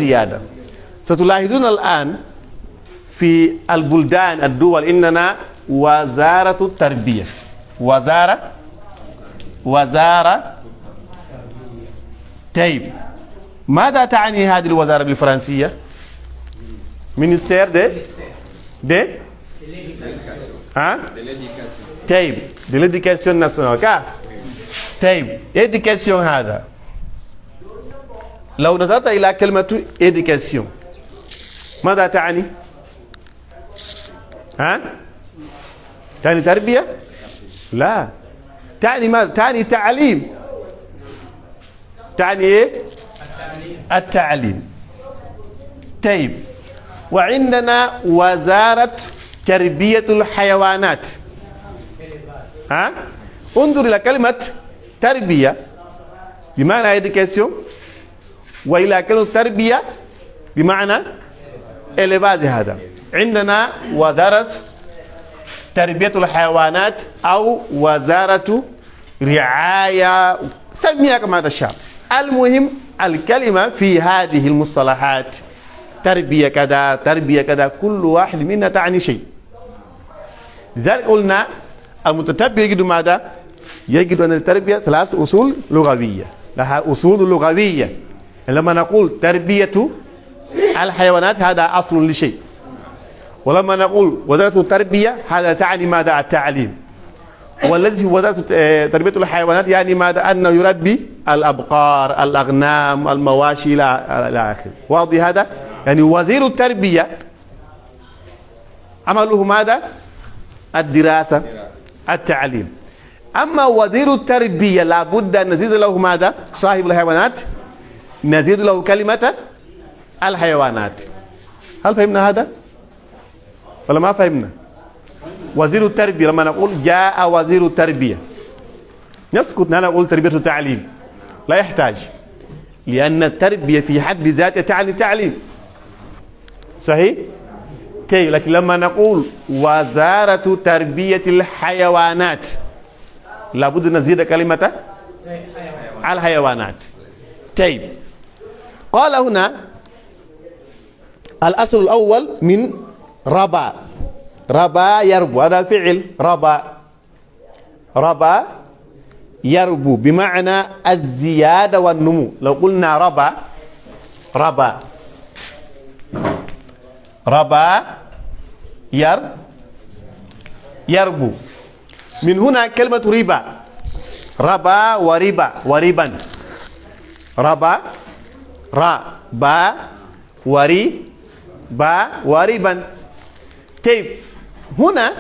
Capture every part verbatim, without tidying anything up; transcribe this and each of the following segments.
زيادة. ستلاحظون الآن في البلدان، الدول، عندنا وزارة التربية. وزارة، وزارة. طيب، ماذا تعني هذه الوزارة بالفرنسية؟ Ministère de، de، ها؟ طيب، de l'éducation nationale. كا؟ طيب، éducation هذا. لو نظرت إلى كلمة éducation، ماذا تعني؟ ها؟ تعني تربية؟ لا. تعني ماذا؟ تعني تعليم. تعني إيه؟ التعليم. طيب. وعندنا وزارة تربية الحيوانات. ها؟ انظر إلى كلمة تربية بمعنى éducation، وإلى كلمة تربية بمعنى élevage. هذا عندنا وزارة تربية الحيوانات أو وزارة رعاية، سميها كما تشاء. المهم، الكلمة في هذه المصطلحات، تربية كذا، تربية كذا، كل واحد منا تعني شيء. لذلك قلنا المتتبع يجد ماذا؟ يجد أن التربية ثلاث أصول لغوية، لها أصول لغوية. لما نقول تربية الحيوانات، هذا أصل لشيء. ولما نقول وزارة التربية، هذا تعني ماذا؟ التعليم. والذي في وزارة، آه، تربية الحيوانات، يعني ماذا؟ أنه يربي الأبقار، الأغنام، المواشي، إلى، إلى آخره. واضح هذا؟ يعني وزير التربية عمله ماذا؟ الدراسة، التعليم. أما وزير التربية، لا بد أن نزيد له ماذا؟ صاحب الحيوانات، نزيد له كلمة الحيوانات. هل فهمنا هذا؟ ولا ما فهمنا؟ وزير التربية، لما نقول جاء وزير التربية، نسكت، لا نقول تربية وتعليم، لا يحتاج، لأن التربية في حد ذاتها تعني تعليم. صحيح؟ طيب، لكن لما نقول وزارة تربية الحيوانات، لابد نزيد كلمة الحيوانات. طيب، قال هنا: الأصل الأول من ربا. ربا يربو، هذا فعل ربا. ربا يربو بمعنى الزيادة والنمو. لو قلنا ربا، ربا، ربا ير-، يربو. من هنا كلمة ربا، ربا وربا وربا. ربا، را، با، وري، با، وربا. طيب، هنا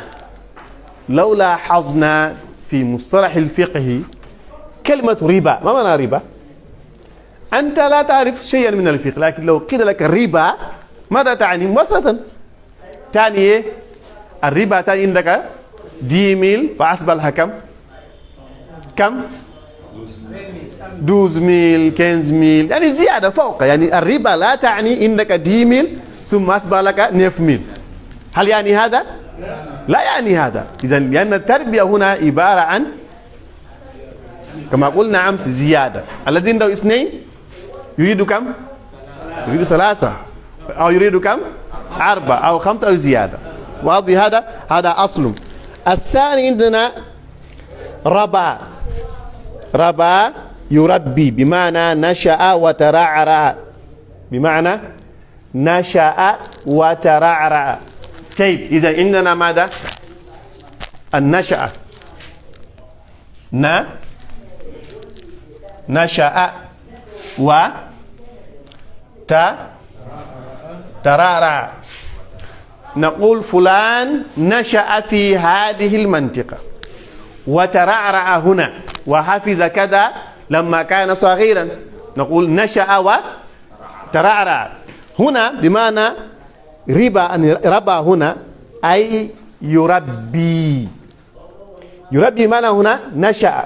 لو لاحظنا في مصطلح الفقه كلمة ربا، ما معنى ربا؟ أنت لا تعرف شيئا من الفقه، لكن لو قيل لك ربا، ماذا تعني؟ مباشرة تعني إيه؟ الربا تعني عندك دي ميل فأصبح لها كم؟ كم؟ دوز ميل، كينز ميل، يعني زيادة فوق، يعني الربا لا تعني إنك دي ميل ثم أصبح لك نيف ميل. هل يعني هذا؟ لا يعني هذا. إذن لأن التربية هنا عبارة عن، كما قلنا أمس، زيادة. الذي عنده اثنين يريد كم؟ يريد ثلاثة، أو يريد كم؟ أربعة أو خمسة أو زيادة. واضح هذا؟ هذا أصل. الثاني عندنا ربا. ربا يربي، بمعنى نشأ وترعرع، بمعنى نشأ وترعرع. طيب، إذا عندنا ماذا؟ النشأة. ن-، نشأ و ت-، ترعرع. نقول فلان نشأ في هذه المنطقة وترعرع هنا وحفظ كذا لما كان صغيرا. نقول نشأ وترعرع. هنا بمعنى ربا، أن ربا هنا أي يربي. يربي معنى هنا نشأ،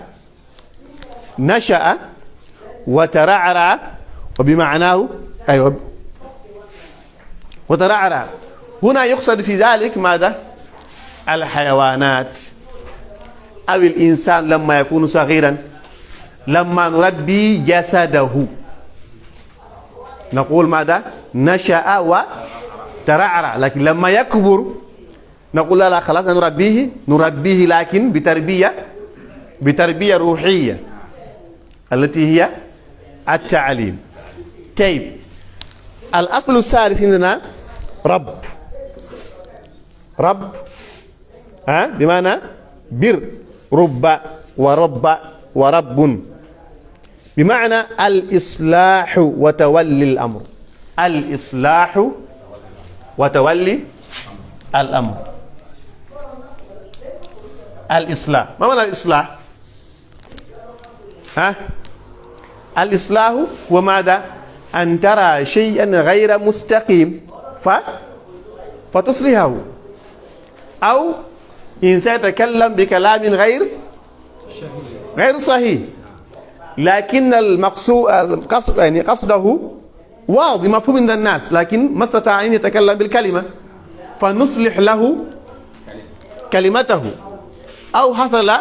نشأ وترعرع، وبمعناه، أيوة، وترعرع. هنا يقصد في ذلك ماذا؟ الحيوانات أو الإنسان لما يكون صغيرا، لما نربي جسده. نقول ماذا؟ نشأ وترعرع، لكن لما يكبر نقول: لا، لا، خلاص، نربيه، نربيه، لكن بتربية، بتربية روحية التي هي التعليم. طيب، الأصل الثالث عندنا رب. رب، ها، بمعنى بر، رب ورب ورب، بمعنى الإصلاح وتولي الأمر. الإصلاح وتولي الأمر. الإصلاح، ما معنى الإصلاح؟ ها؟ الإصلاح هو ماذا؟ أن ترى شيئا غير مستقيم ف-، فتصلحه، أو إنسان يتكلم بكلام غير، غير صحيح، لكن المقصود، القصد، يعني قصده واضح مفهوم عند الناس، لكن ما استطاع أن يتكلم بالكلمة، فنصلح له كلمته، أو حصل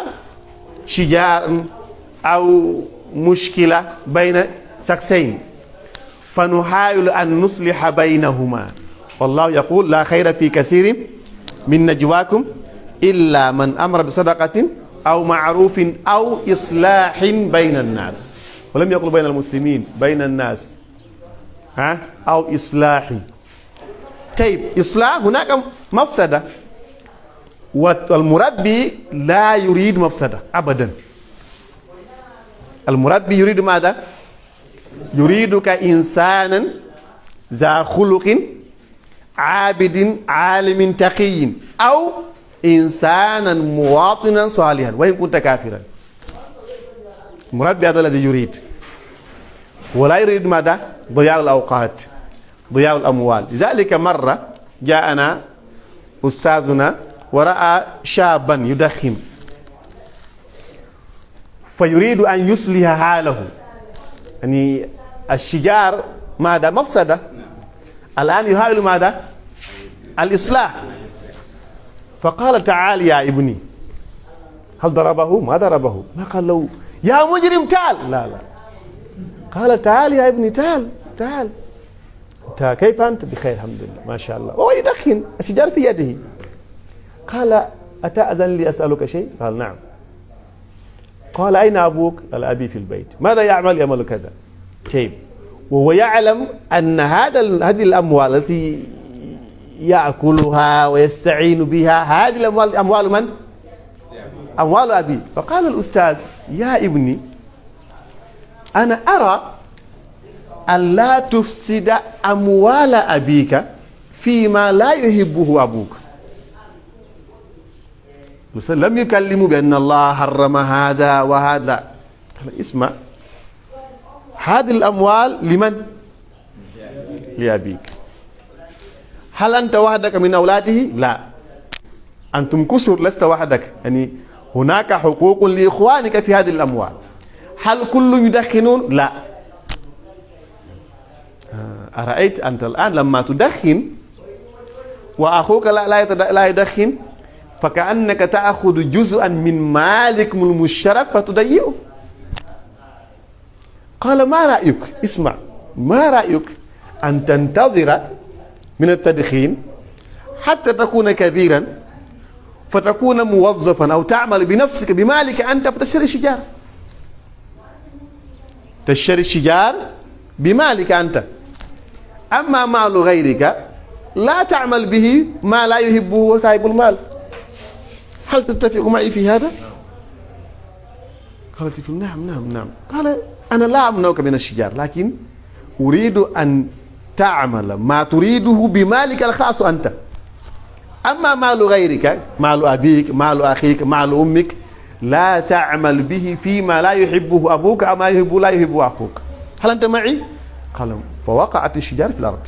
شجار أو مشكلة بين شخصين، فنحاول أن نصلح بينهما. والله يقول: لا خير في كثير من نجواكم إلا من أمر بصدقة أو معروف أو إصلاح بين الناس، ولم يقل بين المسلمين، بين الناس. ها؟ أو إصلاح. طيب، إصلاح، هناك مفسدة. والمربي لا يريد مفسدة أبدا. المربي يريد ماذا؟ يريدك إنسانا ذا خلق عابد عالم تقي، أو إنسانا مواطنا صالحا وإن كنت كافرا. المربي هذا الذي يريد، ولا يريد ماذا؟ ضياع الأوقات، ضياع الأموال. لذلك مرة جاءنا أستاذنا ورأى شابا يدخن، فيريد أن يصلح حاله. يعني الشجار ماذا؟ مفسدة. الآن يحاول ماذا؟ الإصلاح. فقال: تعال يا ابني. هل ضربه؟ ما ضربه. ما قال له: يا مجرم، تعال. لا، لا. قال: تعال يا ابني، تعال، تعال. أنت كيف أنت؟ بخير، الحمد لله، ما شاء الله. وهو يدخن، السيجار في يده. قال: أتأذن لي أسألك شيء؟ قال: نعم. قال: أين أبوك؟ قال: أبي في البيت. ماذا يعمل؟ يعمل كذا. طيب. وهو يعلم أن هذا ال-، هذه الأموال التي يأكلها ويستعين بها، هذه الأموال أموال من؟ أموال أبي. فقال الأستاذ: يا ابني، أنا أرى أن لا تفسد أموال أبيك فيما لا يحبه أبوك. لم يكلمه بأن الله حرم هذا وهذا. قال: اسمع، هذه الأموال لمن؟ لأبيك. هل أنت وحدك من أولاده؟ لا. أنتم كثر، لست وحدك. يعني، هناك حقوق لإخوانك في هذه الأموال. هل كل يدخنون؟ لا. آه، أرأيت أنت الآن لما تدخن وأخوك لا، لا يتد-، لا يدخن، فكأنك تأخذ جزءا من مالكم المشترك فتضيعه. قال: ما رأيك؟ اسمع، ما رأيك أن تنتظر من التدخين حتى تكون كبيرا فتكون موظفا أو تعمل بنفسك بمالك أنت فتشتري شجار؟ تشتري الشجار بمالك أنت، أما مال غيرك لا تعمل به ما لا يحبه صاحب المال. هل تتفق معي في هذا؟ قالت الطفل: نعم، نعم، نعم. قال: أنا لا أمنعك من الشجار، لكن أريد أن تعمل ما تريده بمالك الخاص أنت. أما مال غيرك، مال أبيك، مال أخيك، مال أمك، لا تعمل به فيما لا يحبه أبوك أو ما يحبه لا يحبه أخوك. هل أنت معي؟ قال: فوقعت الشجار في الأرض.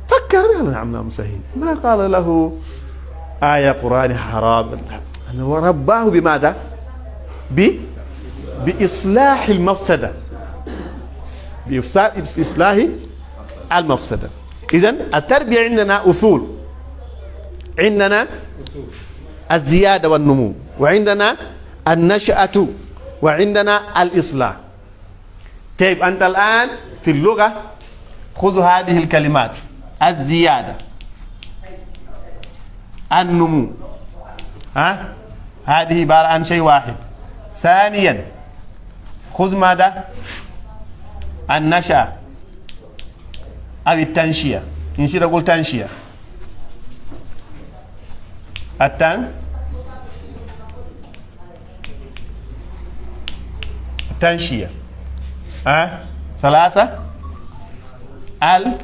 فكر، قال: نعم، نعم، صحيح. ما قال له آية قرآن حرام. ورباه بماذا؟ ب-، بإصلاح المفسدة. بإفسا-، بإصلاح المفسدة. إذن التربية عندنا أصول. عندنا الزيادة والنمو، وعندنا النشأة، وعندنا الإصلاح. طيب، أنت الآن في اللغة، خذ هذه الكلمات: الزيادة، النمو. ها؟ هذه عبارة عن شيء واحد. ثانيا، خذ ماذا؟ النشأة أو التنشئة. إن شئت قل تنشئة. التن-، التنشئة. ها؟ ثلاثة. ال-،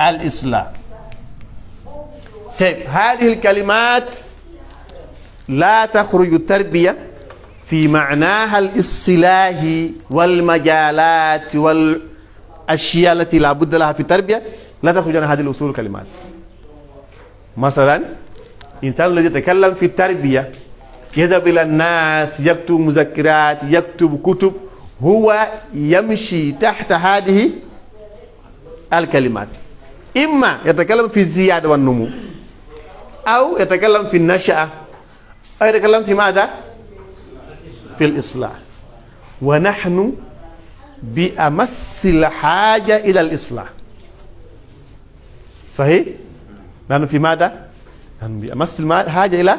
الإصلاح. طيب، هذه الكلمات لا تخرج التربية في معناها الاصطلاحي والمجالات والأشياء التي لا بد لها في التربية، لا تخرج عن هذه الأصول الكلمات. مثلا، إنسان الذي يتكلم في التربية، يذهب إلى الناس، يكتب مذكرات، يكتب كتب، هو يمشي تحت هذه الكلمات. إما يتكلم في الزيادة والنمو، أو يتكلم في النشأة، أو يتكلم في ماذا؟ في الإصلاح. ونحن بأمس الحاجة إلى الإصلاح. صحيح؟ نحن في ماذا؟ نحن بأمس الحاجة إلى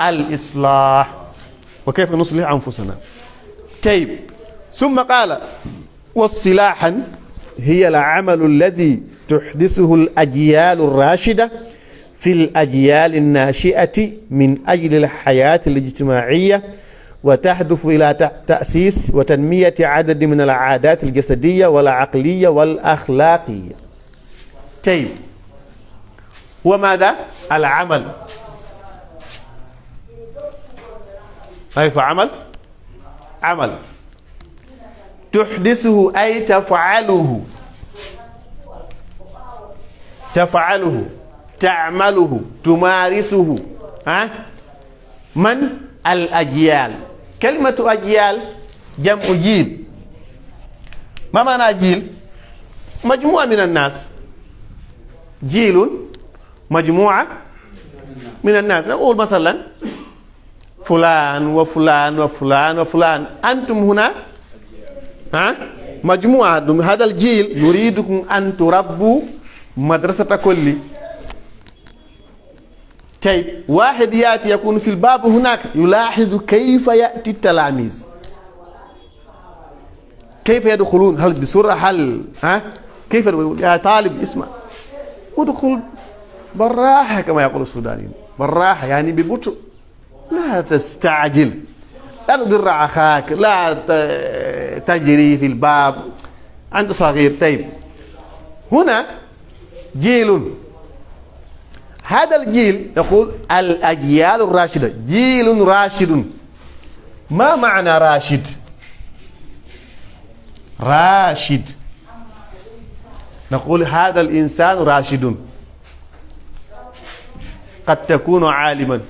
الإصلاح. وكيف نصلح أنفسنا؟ طيب. ثم قال: واصطلاحا هي العمل الذي تحدثه الأجيال الراشدة في الأجيال الناشئة من أجل الحياة الاجتماعية، وتهدف إلى ت-، تأسيس وتنمية عدد من العادات الجسدية والعقلية والأخلاقية. طيب. هو ماذا؟ العمل. أي فعمل؟ عمل. تحدثه أي تفعله. تفعله. تعمله. تمارسه. ها؟ من؟ الأجيال. كلمة أجيال جمع جيل. ما معنى جيل؟ مجموعة من الناس. جيل مجموعة من الناس. نقول مثلا فلان وفلان وفلان وفلان. أنتم هنا، ها؟ مجموعة. هذا الجيل يريدكم أن تربوا مدرسة كل. طيب، واحد يأتي يكون في الباب هناك، يلاحظ كيف يأتي التلاميذ، كيف يدخلون، هل بسرعة، هل، ها؟ كيف يدخلون؟ يا طالب، اسمع، ادخل بالراحة كما يقول السودانيين، بالراحة يعني ببطء، لا تستعجل، لا تضر أخاك، لا ت-، تجري في الباب، أنت صغير. طيب، هنا جيل، هذا الجيل يقول الأجيال الراشدة، جيل راشد. ما معنى راشد؟ راشد، نقول هذا الإنسان راشد. قد تكون عالما،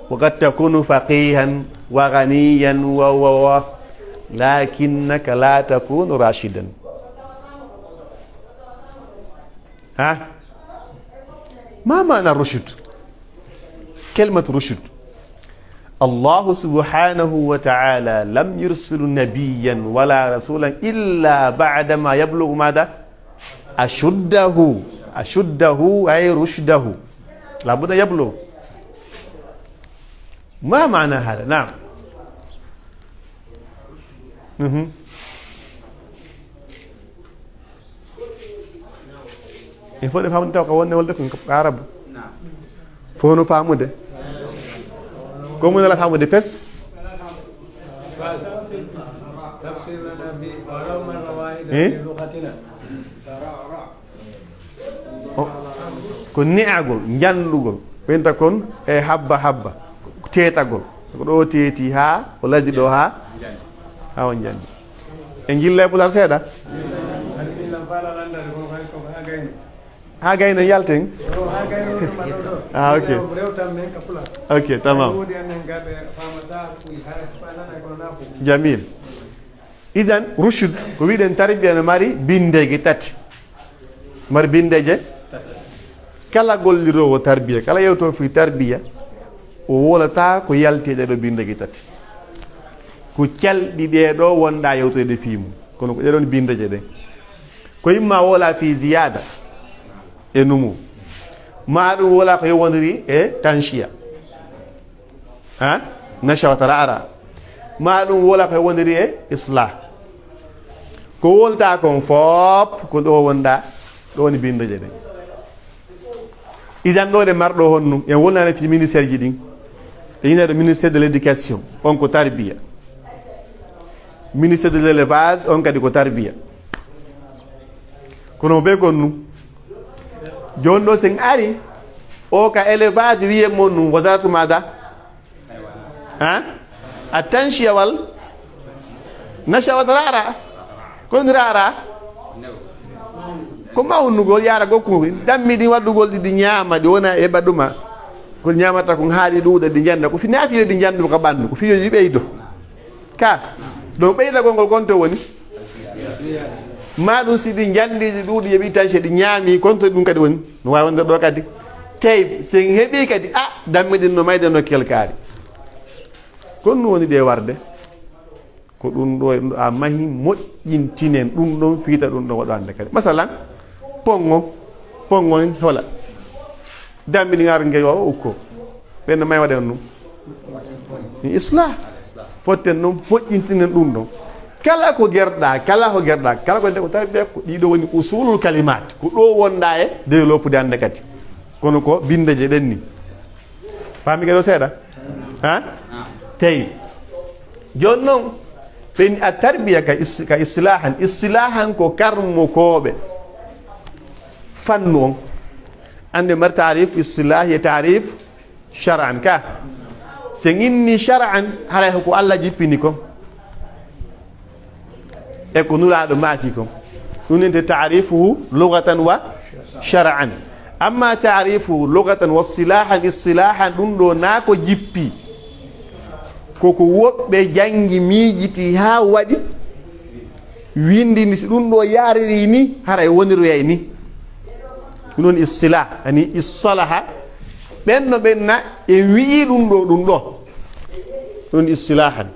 وقد تكون فقيها وغنيا و، و، و، لكنك لا تكون راشدا. ها؟ ما معنى الرشد؟ كلمة رشد. الله سبحانه وتعالى لم يرسل نبيا ولا رسولا إلا بعدما يبلغ ماذا؟ أشده. أشده أي رشده. لابد يبلغ. ما معنى هذا؟ نعم. Mhm. Il faut de faamude taw ko wonde wolde ko arabu. Fof no faamude. Ko mun ala faamude pes. Eh? O, ko ne'agol, njandugol. Ɓenta kon e habba habba. Teetagol. Ko ɗo teeti haa, o laddi ɗo haa, haa o njandi. E njilla e Pulaar seeɗa? Haa gayno yalten? Ah, ok. Ok, tamam. Jamil. Idan, rushd, ko wi'uɗen tarbiya no mari bindeeji tati. Mari bindeeje? Kala golliroowo tarbiya, kala yewtoowo fii tarbiya, o wowlataa ko yalti e ɗee ɗoo bindeeji tati. Ko calɗi ɗee ɗoo wonɗaa yewtoyde fii mum. Kono ko ɗee ɗoon binndoje ɗen. Ko imma woola fii ziyaada e numu. Maa ɗum woola ko yowondiri e tanshiya. Ha? Nasha wa tara'ara. Maa ɗum woola ko yowondiri e islah. Ko woltaa kon fof ko ɗoo wonɗaa, ɗoo woni binndoje ɗen. Idan ɗoo ɗe marɗo honnu, en wolnaani fii ministère ji ɗin. E ina ɗo ministère de l'éducation, on ko tarbiya. Ministère de l'élevage, on kadi ko tarbiya. Kono mo ɓe konnu, jooni ɗoo sen ari, o ka élevage wiye mon ɗum, wasaratu maada? Ha? Attansiya wal nasha wa rara. Ko woni rara? Ko mawnugol, yaara gokkugol, dammi ɗin waɗugol ɗi, ɗi ñaama, ɗi wona e ɓaɗuma. Ko ñaamata kon haa ɗi ɗuuɗa, ɗi njannda. Ko fi-, na fiyo ɗi njanndu ka ɓanndu, ko fiyo ɗi ɓeydo. Ka, ɗo ɓeydagol ngol kon to woni? Ma ɗum si ɗi njanndiiji ɗuuɗi yoɓi tan, si ɗi ñaami, kon to ɗum kadi woni. No waawi wonde ɗo kadi. Tey, si en heɓii kadi, a, dammi ɗin no mayde no kelkaari. Kon no woni ɗe warde. Ko ɗum ɗo, ɗum ɗo a mahi, moƴƴintinen ɗum ɗon, fiita ɗum ɗon, waɗo hannde kadi. Masalan, ponngo, ponngo en hola. Dammi ɗi ngar nge o ukko. Ɓen no may waɗen ɗum. Islah. Fotten ɗum, moƴƴintinen ɗum ɗon. Kala ko gerɗa, kala ko gerɗa, kala ko nde ko tawi ko ɗiɗo woni usulul kalimat. Ko ɗo wonɗa e de loppude hannde kadi. Kono ko binde je ɗen ni. Faami kadi o seeɗa? Ha? Tawi. Jooni non, ɓen a tarbiya ka is-, ka istilahan. Istilahan ko karmokooɓe fannu on. Annde mar taarif istilah e taarif shar'an ka. Sen inni shar'an, haray ko Alla jippini kon. E ko Nulaaɗo maaki kon. Ɗum innde taarifuhu lugatan wa shar'an. Amma taarifuhu lugatan wa istilahan, istilahan, ɗum ɗo naa ko jippi. Ko ko woɓɓe janngi, miijiti haa waɗi, winndi ni, si ɗum ɗo yaariri ni, haray woniroyay ni. Ɗum woni istilah, ani istalaha. Ɓen no ɓen na, en wi'i ɗum ɗo, ɗum ɗo. Ɗum woni istilahan.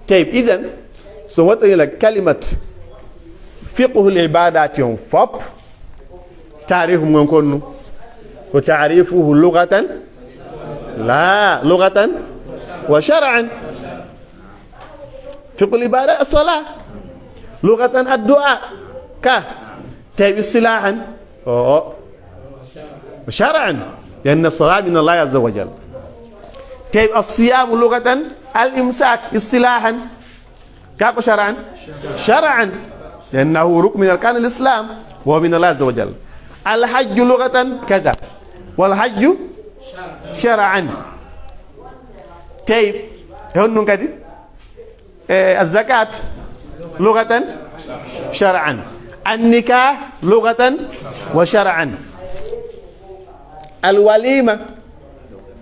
Tayyib, idan, so waɗɗani la kalimat fiqhul ibadati on fop, taarifu mun kon nu. Ko taarifuhu lugatan, la, lugatan wa shar'an. Fiqhul ibadat as-salah. Lugatan ad-du'a. Ka. Tayyib, istilahan. Oo. Shar'an. Lianna as-salah min Allah azza wa jal. Tayyib, as-siyam lugatan al-imsak. Istilahan. Ka ko shar'an? Shar'an. Liannahu rukn min arkan al-islam. Wa huwa min Allah azza wa jal. Al-hajju lugatan kaza. Wal hajju shar'an. Tayyib. E honɗum kadi? Eh, az-zakat, lugatan, shar'an. An-nikah, lugatan, wa shar'an. Al-walima,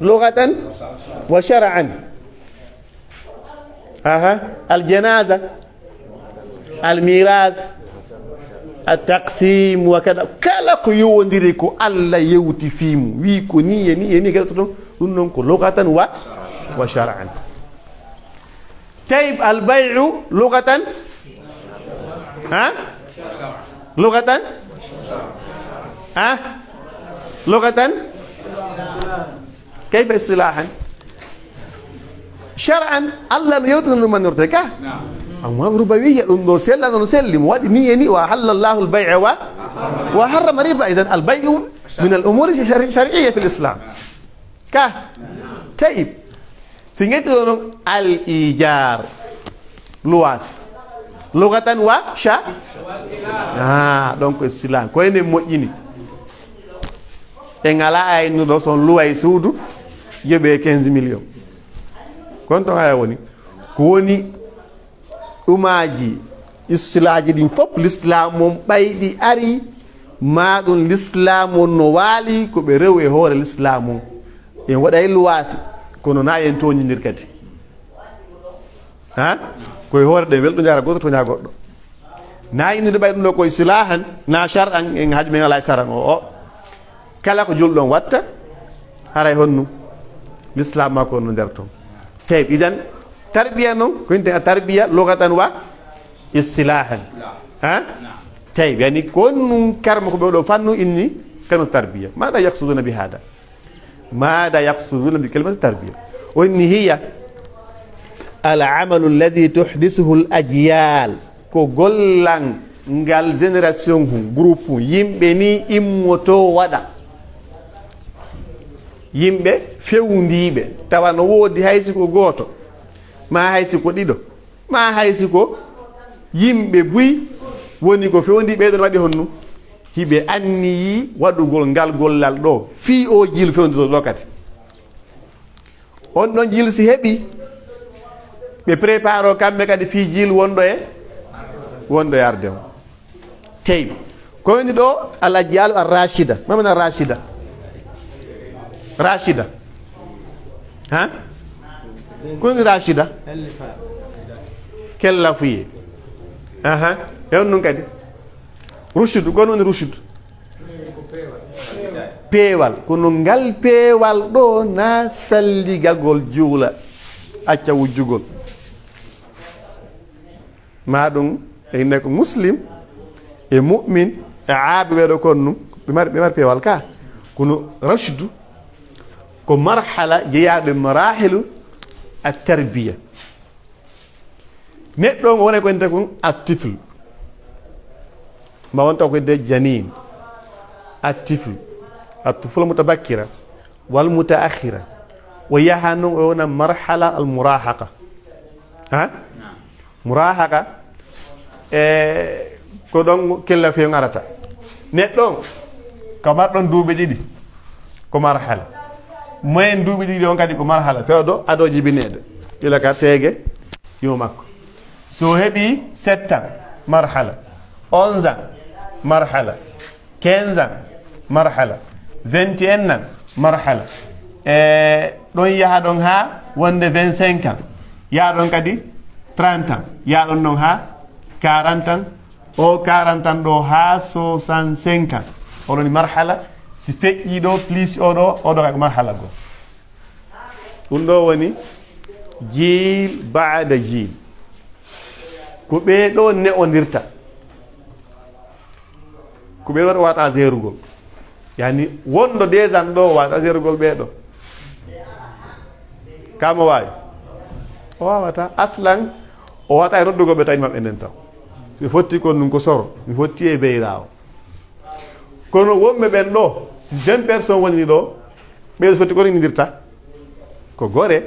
lugatan, wa shar'an. Aha, al-janaza, al-miras, at-taqsim, wa kada. Kala ko yowondiri ko Alla yewti fii mum. Wi ko ni e ni e ni, gatoto. Ɗum non ko lugatan wa, wa shar'an. Tayyib, al-bay'u lugatan? Ha? Lugatan? Ha? Lugatan? Kayfa istilahan? Shar'an, Alla no yewtino ɗum mannorte ka? Amma rubawiyya, ɗum ɗo sella, non selli, mo waɗi ni e ni, wa ahalla Allahu al-bay'a wa, wa harrama riba. Idan al-bay'u min al-umuri shar-, shar'iyya fil Islam. Ka? Tayyib. Si ngetti ɗo non al-ijar. Luwaasi. Lugatan wa sha-, ah, donc istilah. Ko enen moƴƴini. En alaa aynnuɗo son luway suudu, yoɓe quinze millions. Kon ton haya woni. Ko woni ɗumaaji, istilaaji ɗin fof, lislaam on ɓayɗi ari, maa ɗum lislaam on no waali, ko ɓe rew e hoore lislaam on. En waɗay luwaasi, kono na en tooñindir kadi. Ha? Ko e hoore ɗen welɗo jaara goɗɗo, tooña goɗɗo. Na inndude ɓay ɗum ɗo ko istilahan, na shar'an, en haaju men alaa e shar'an o, o. Kala ko julɗo on watta, haray honnu? Lislaam makko on no nder ton. Tayyib, idan, Tarbiya non, ko innde tarbiya lugatan wa istilahan. Ha? Tayyib, yani ko nun karma ko ɓe ɗo fannu inni kanu tarbiya. Maɗa yaqsuduna bi hada? Maɗa yaqsuduna bi kalimati tarbiya? O inni hiya al amalu alladhi tuhdisuhu al ajyal. Ko gollan ngal génération hun, groupe hun, yimɓe ni immoto waɗa. Yimɓe fewndiiɓe, tawa no woodi hay si ko gooto, maa hay si ko ɗiɗo, maa hay si ko yimɓe buy woni ko fewndii ɓee ɗon waɗi honno? Hiɓe anniyii waɗugol ngal gollal ɗoo, fii oo jiilu fewnditoo ɗoo kadi. On ɗon jiilu si heɓii, ɓe préparoo kamɓe kadi fii jiilu wonɗo e, wonɗo e arde on. Tayyib. Ko woni ɗoo al ajyaalu ar rashida. Ma mana rashida? Rashida. Ha? Ko woni rashida? Kellafuye. Aha. E on nun kadi? Rushdu, ko woni rushdu? Peewal. Kono ngal peewal ɗoo na salligagol juula, acca wujjugol. Maa ɗum e ne ko muslim e mu'min e aaɓe ɓee ɗoo kon nun, ɓe mari, ɓe mari peewal ka. Kono rashdu ko marhala jeyaaɗo e marahilu at tarbiya. Neɗɗo on wonay ko innde kon at tifl. Ma wonta ko innde janin. At tifl. At tufula mutabakkira wal mutaakhira. O yaha non o wona marhala al murahaqa. Ha? Murahaqa, e, ko ɗon kellafuye on arata. Neɗɗo on, ka marɗon duuɓi ɗiɗi, ko marhala. Moyen duuɓi ɗiɗi on kadi ko marhala. Fewdo ado jibineede. Ila ka teege, yo makko. So heɓi sept ans, marhala. Onze ans, marhala. Quinze ans, marhala. Vingt et un ans, marhala. E ɗon yaha ɗon haa wonde vingt-cinq ans. Yaha ɗon kadi trente ans. Yaha ɗon ɗon haa quarante ans. O quarante ans ɗoo haa soixante-cinq ans. Oɗon marhala, si feƴƴii ɗoo, plus o ɗoo, o ɗoo kay ko marhala goo. Ɗum ɗoo woni jiil baada jiil. Ko ɓee ɗoo ne'ondirta. Ko ɓee ɗoo waata zeerugol. Yani, wonɗo deux ans ɗoo waata zeerugol ɓee ɗoo. Kamo waawi? O waawata. Aslan, o waata e noddugol ɓe tawi maɓɓe nden taw. Mi fotti kon ɗum ko soro. Mi fotti e beyraawo. Kono wonɓe ɓen ɗoo, si vingt personnes woni ɗoo, ɓe foti ko rewindirta? Ko gore,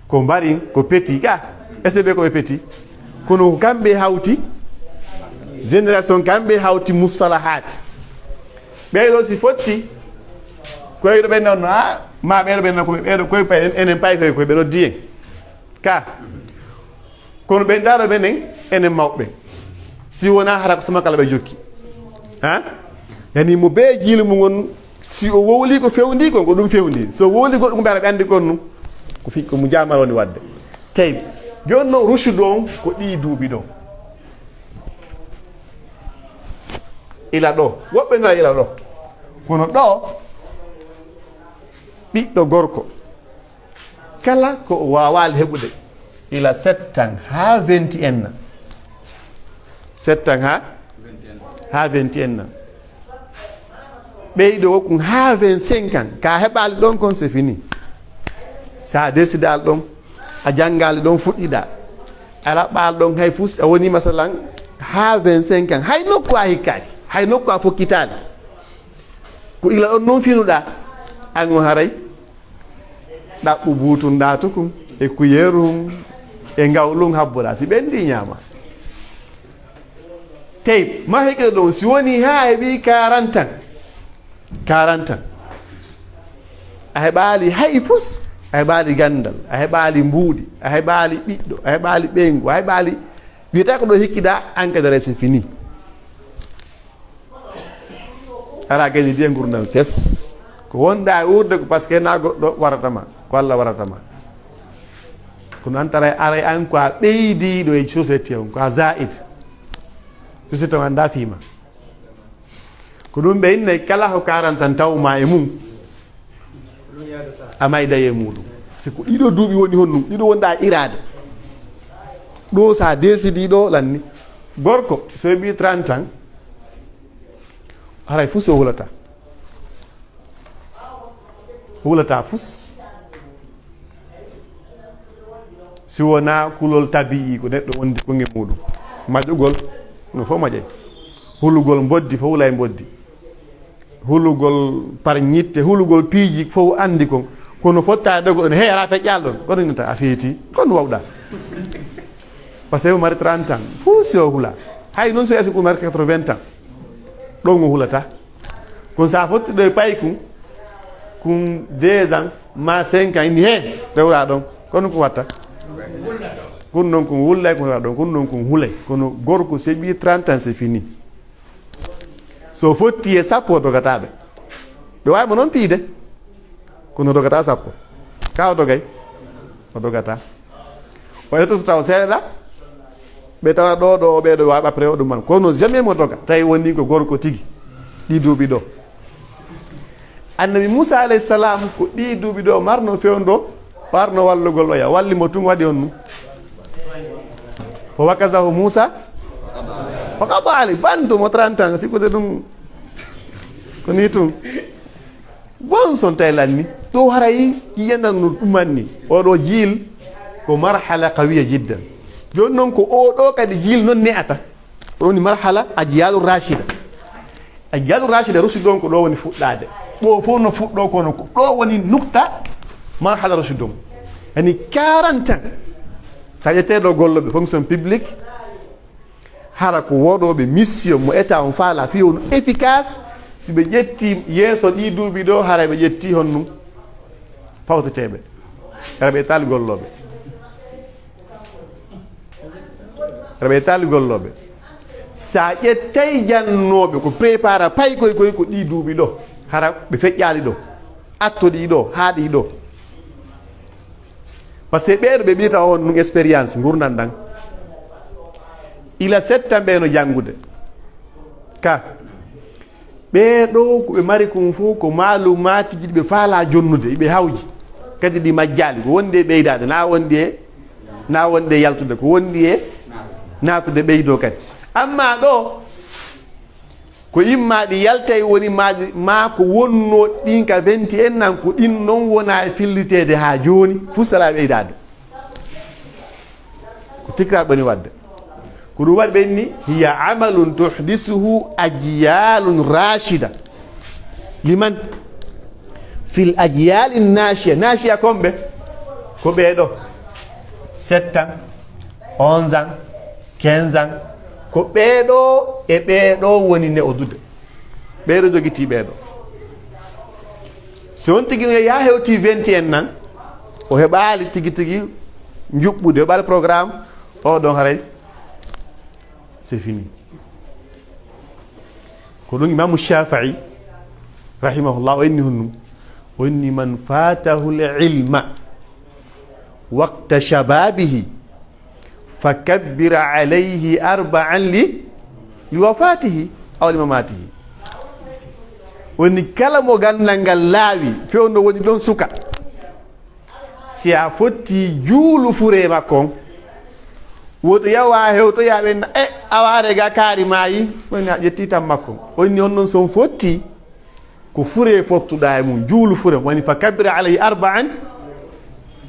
ko mbarin, ko petit ka. Est-ce que ɓe ko ɓe petit? Kono ko kamɓe hawti, génération kamɓe hawti mustalahaat. Ɓee ɗoo si fotti, ko ɓee ɗoo ɓen non, ah, ma ɓee ɗoo ɓen non, ko ɓee ɗoo, koy pay, enen pay fay, ko ɓee ɗoo diyen. Ka. Kono ɓen ɗaɗo ɓenen, enen mawɓe. Si wonaa hara ko sama kala ɓe jokki. Ha? Yani mo bee jiilu mum on, si o wowli ko fewndi kon, ko ɗum fewndi. So wowli goɗɗum ɓe ara ɓe anndi kon nu. Ko fi, ko mu jaamal woni wadde. Tawi, jooni non rusudu on ko ɗii duuɓi ɗoo. Ila ɗoo. Woɓɓe no ila ɗoo. Kono ɗoo, ɓiɗɗo gorko. Kala ko o waawaali heɓude, ila sept ans haa vingt et un ans. Sept ans haa, haa vingt et un ans. Ɓeydo wokkum haa vingt-cinq ans. Ka heɓaali ɗon kon, c'est fini. Sa décidaali ɗon, a janngaali ɗon, fuɗɗiɗaa. A laɓɓaali ɗon hay fus, a woni masalan haa vingt-cinq ans. Hay nokku a hikkaaki, hay nokku a fokkitaali. Ko ila ɗon non finuɗaa, an o haray. Ɗaɓɓu buutun ɗaatu kun, e kuyeeru hun, e ngawlun habbuɗaa. Si ɓendi ñaama. Tey, ma heƴo ɗon, si woni haa heɓi quarante ans. Quarante ans. A heɓaali hay fus, a heɓaali ganndal, a heɓaali mbuuɗi, a heɓaali ɓiɗɗo, a heɓaali ɓeyngu, a heɓaali, wiyata ko ɗo hikkiɗaa, an kadi aray c'est fini. Ara gayni ndiye ngurndan fes. Ko wonɗaa e wuurde ko parce que na goɗɗo warata ma, ko Alla warata ma. Kono an taray aray an ko a ɓeydiiɗo e société on, ko a zaid. Société on anndaa fii ma. Ko ɗum ɓe innay kala ko karantan taw ma e mum. A mayday e muɗum. Si ko ɗiɗo duuɓi woni honɗum, ɗiɗo wonɗaa iraade. Ɗoo sa décidii ɗoo lanni. Gorko, so heɓii trente ans, haray fuu si o hulataa. Hulataa fus. Si wonaa kulol tabi'i, ko neɗɗo wondi konge muuɗum. Maƴugol, no fof maƴay. Hulugol mboddi, fof hulay mboddi. Hulugol par ñitte, hulugol piiji, fof anndi kon. Kono fottaade ɗo, ko ɗon, hey, alaa feƴƴaali ɗon. Kono inata a feeti, kon wawɗa. Parce que o mari trente ans, fuu si o hula. Hay noon so yasi ko mari quatre-vingts ans, ɗon o hulata. Kono sa fotti ɗo e paykun, kun deux ans, ma cinq ans, inni, he, rewra ɗon. Kono ko watta? Kun non kun wullay, kun rewra ɗon. Kun non kun hulay. Kono gorko seɓi trente ans, c'est fini. So fotti e sappo, o dogata ɓe. Ɓe waawi mo noon piide. Kono dogata sappo. Ka o dogay? O dogata. O yetto so taw seeɗa. Ɓe tawa ɗo, ɗo, ɓe ɗo waawi après o ɗum man. Kono jamais mo doga. Tawi woni ko gorko tigi. Ɗi duuɓi ɗo. Annabi Musa alayhi salam ko ɗi duuɓi ɗo marno fewndo, warno wallugol oya. Walli mo tun waɗi on ɗum. Fa wakazahu Musa. Fa qada alayhi. Bantu mo trente ans. Sikkude ɗum. Ko ni tun. Bon, son tawi lanni. Ɗo haray yiyandan no ɗumanni. Oɗo jiil ko marhala qawiya jiddan. Jooni non ko oɗo kadi jiil non ne'ata. Ɗo woni marhala ajyalu rashida. Ajyalu rashida rusude on ko ɗo woni fuɗɗaade. Ɗo fof no fuɗɗo kono ko ɗo woni nukta marhala rusude on. Yani quarante ans. Sa ƴettee ɗo golloɓe fonction publique, hara ko woɗooɓe mission mo état on faala fii on efficace, si ɓe ƴetti yeeso ɗi duuɓi ɗo, hara ɓe ƴetti honɗum fawteteeɓe. Hara ɓe taali gollooɓe. Hara ɓe taali gollooɓe. Sa ƴettay jannooɓe ko prépara paykoy koy ko ɗi duuɓi ɗo, hara ɓe feƴƴaali ɗo, attoɗi ɗo, haaɗi ɗo. Parce que ɓeeɗo ɓe ɓiyata on ɗum expérience ngurndan ɗan. Ila settan ɓe no janngude. Ka. Ɓeeɗo ko ɓe mari kon fof ko maalumaatiji ɗi ɓe faalaa jonnude, ɓe hawji. Kadi ɗi majjaali, ko wondi e ɓeydaade, na wondi e, na wondi e yaltude, ko wondi e naatude ɓeydoo kadi. Amma ɗo, ko imma ɗi yaltay woni ma, ma ko wonnoo ɗin ka vingt et un nan, ko ɗin non wona e filliteede haa jooni, fustalaa ɓeydaade. Ko tikrar ɓe ni wadde. Ko ɗum waɗi ɓe ni, hiya amalun tuhdisuhu ajyalun rashida. Liman? Fil ajyali nashiya. Nashiya kon ɓe? Ko ɓee ɗo. Sept ans, onze ans, quinze ans. Ko ɓee ɗo e ɓee ɗo woni ne o dude. Ɓee ɗo jogitii ɓee ɗo. Si on tigi no yaa hewtii vingt et un nan, o heɓaali tigi tigi njuɓɓude, o heɓaali programme, o ɗon haray, c'est fini. Ko ɗum Imaamu Shaafi'i, rahimahullah, o inni honɗum? O inni, "Man faatahu l-ilma waqta shababihi, fa kabbir alayhi arba'an li, li wafatihi aw li mamatihi." O inni, kala mo ganndal ngal laawi, fewndo woni ɗon suka. Si a fotti juulu fure makko on, woto yawa hewtoya ɓen, e, awaare ga kaari maayi, woni a ƴetti tan makko. O inni on non si on fotti, ko fure fottuɗaa e mum, juulu fure, woni fa kabbir alayhi arba'an.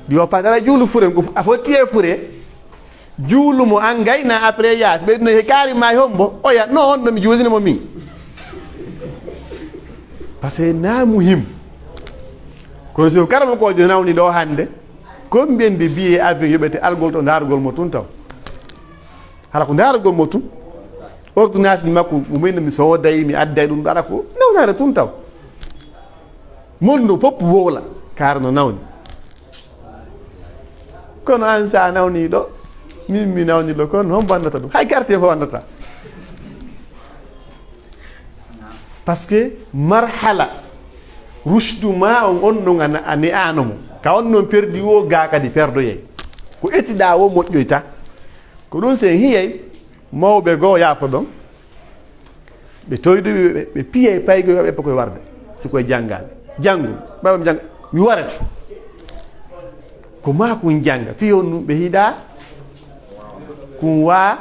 Yo fadara juulu fure, ko a fotti e fure, juulu mo an gayna après yaas, ɓe no he kaari ma e hombo, oya, no on ɗo mi juulino mo min. Parce que na muhim. Kono si ko karamokoojo nawni ɗo hannde, combien de billets avion yoɓete algol to ndaarugol mo tun taw? Hara ko ndaarugol mo tun. Ordonnance ji makko, mo min mi sooday, mi adday ɗum ɗo, hara ko nawnaare tun taw. Mon ɗo fof wowla, kaara no nawni. Kono an sa nawni ɗo, min mi nawni ɗo, kono hon wannata ɗum? Hay quartier fof wannata. Parce que marhala rushdu ma on, on ɗon a na-, a ne'aano mo. Ka on non perdi o, ga kadi perdoyay. Ko etiɗaa o moƴƴoyta. Ko ɗum sen hiyay mawɓe goo, yaafo ɗon. Ɓe toyɗuɓe, ɓe, ɓe piyay paygoy maɓɓe, ɓe koye warde. Si koye janngaade. Janngu, ɓaɓam jannga, mi warete. Ko maa kun jannga, fii on ɗum ɓe hiɗaa Kun waa,